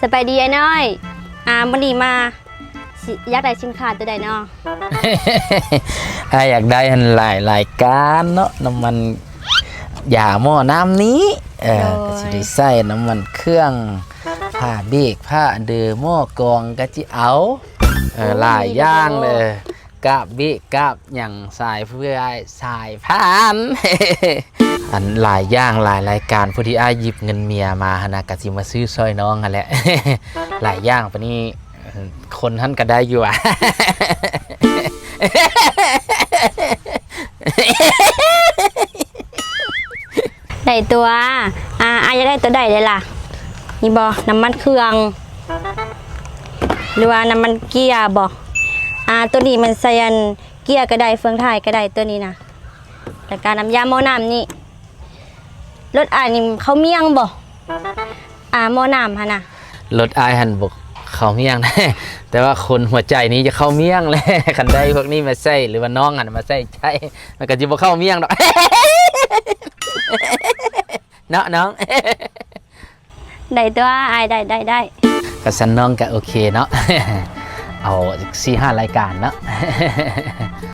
ສະບາຍດີອ້າຍນ້ອຍ ອ່າ ມື້ນີ້ມາ ຊິ ຢາກໄດ້ສິນຄ້າຕົວໃດເນາະ? ອ້າຍຢາກໄດ້ຫັ້ນຫຼາຍລາຍການເນາະ ນ້ຳມັນຢາໝໍ້ນ້ຳນີ້ ເອີ ໂດຍ ກໍຊິໄດ້ໃສ່ນ້ຳມັນເຄື່ອງ ຜ້າເບກ ຜ້າອັນເດີ ໝໍ້ກອງກໍຊິເອົາ ເອີ ໂອ້ ຫຼາຍຢ່າງເລີຍ ກາບເບກ ກາບຫຍັງ ສາຍເຟືອຍ ສາຍພານ ອັນຫຼາຍຢ່າງຫຼາຍລາຍການ ຜູ້ທີ່ອ້າຍຢິບເງິນເມຍມາຫັ້ນນະ ກະຊິມາຊື້ຊ່ອຍນ້ອງຫັ້ນແຫຼະ ຫຼາຍຢ່າງປານນີ້ ຄົນຫັ້ນກະໄດ້ຢູ່ຫວາ ໄດ້ຕົວະ ອ່າ ອ້າຍຢາກໄດ້ຕົວໃດເດລະ? ນີ້ບໍ່ ນ້ຳມັນເຄື່ອງ ຫຼືວ່ານ້ຳມັນເກຍບໍ່? ອ່າ ຕົວນີ້ມັນໃສ່ອັນເກຍກໍໄດ້ ເຟືອງທ້າຍກໍໄດ້ ຕົວນີ້ນະ ແລ້ວກະນ້ຳຢາໝໍ້ນ້ຳນີ້ ລົດອ້າຍນີ້ເຂົ້າໝ້ຽງບໍ່? ອ່າ ໝໍ້ນ້ຳຫັ້ນນະ ລົດອ້າຍຫັ້ນບໍ່ເຂົ້າໝ້ຽງ ແຕ່ວ່າຄົນຫົວໃຈນີ້ຈະເຂົ້າໝ້ຽງແຫຼະ ຄັນໄດ້ພວກນີ້ມາໃສ່ ຫຼືວ່ານ້ອງຫັ້ນມາໃສ່ໃຈ ມັນກໍຊິບໍ່ເຂົ້າໝ້ຽງດອກ ເນາະນ້ອງ ໄດ້ຕົວະ ອ້າຍ ໄດ້ ໄດ້ ໄດ້ ກະຊັ້ນນ້ອງກະໂອເຄເນາະ ເອົາສີ່ຫ້າລາຍການເນາະ ໂ